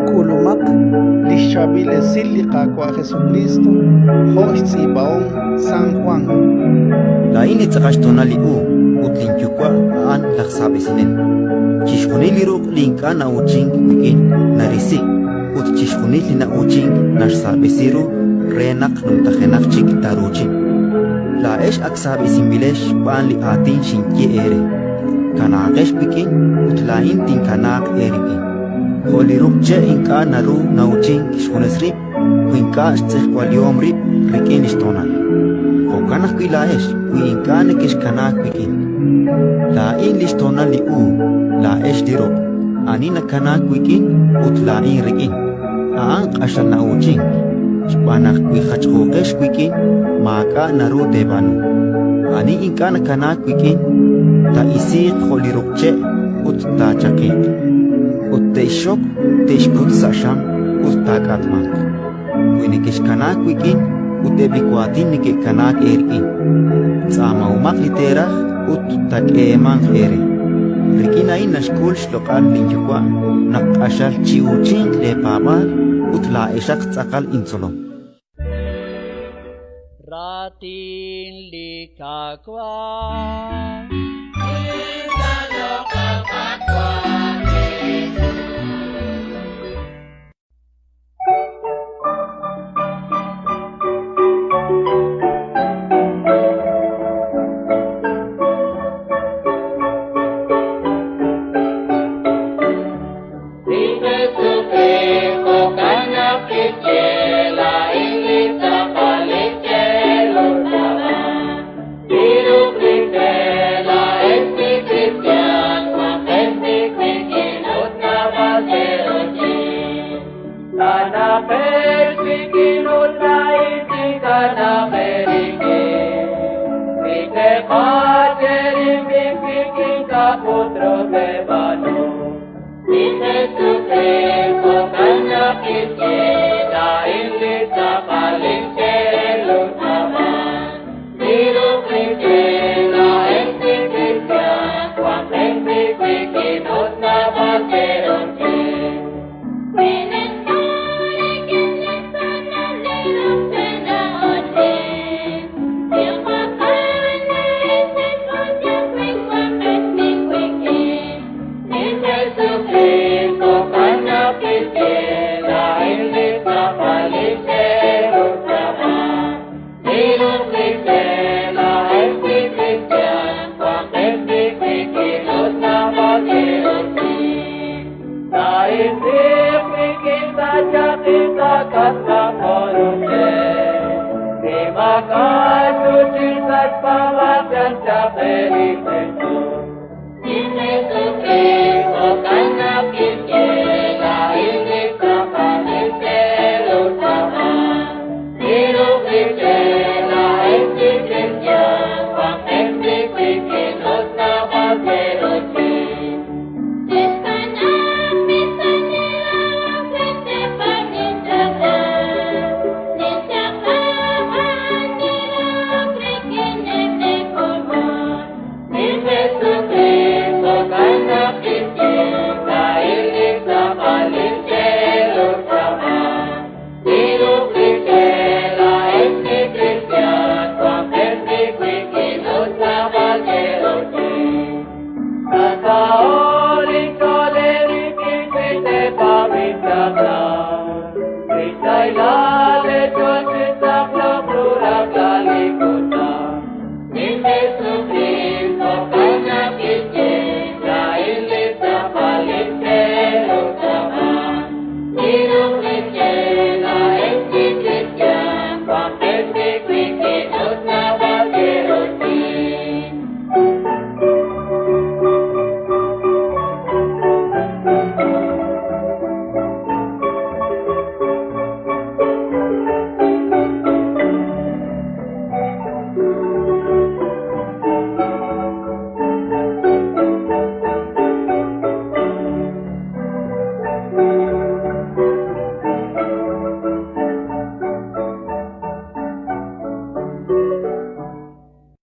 K'ulumaq li xChaab'il Esil li Qaawa' Jesukriist jo' xtz'iib'ahom San Jwan. Laa'in li tz'aqal xtoonal li uub' ut linYuwa' a'an laj saab'esinel. Chixjunil li ruq' li ink'a' na'uuchink wik'in narisi, ut chixjunil li na'uuchink naxsaab'esi ru re naq numtajenaq chik taaruuchin. Laa'ex ak saab'esinb'ilex xb'aan li aatin xinye eere. Kanaaqex wik'in ut laa'in tinkanaaq eerik'in. Jo' li ruq' che' ink'a' naru na'uuchink xjunes rib' wi ink'a' xtz'ejwalihom rib' rik'in li xtoonal, jo'kan ajwi' laa'ex wi ink'a' nekexkanaak wik'in. Laa'in li xtoonal li uub', laa'ex li ruq'. Ani nakanaak wik'in ut laa'in rik'in, a'an q'axal na'uuchink, xb'aan naq wi jachjooqex wik'in, maak'a' naru teeb'aanu. Ani ink'a' nakanaak wik'in, taa'isiiq jo' li ruq' che' ut taachaqiq. Ut te'xxok, te'xkut sa' xam ut taak'atmanq. Wi nekexkanaak wik'in ut eb' li waatin neke'kanaak eerik'in, tz'aamahomaq li teeraj ut taak'eemanq eere. Rik'in a'in naxk'ul xloq'al linYuwa' naq q'axal chi'uuchinq leepaab'aal ut laa'exaq tz'aqal intzolom. Raatin li Qaawa'.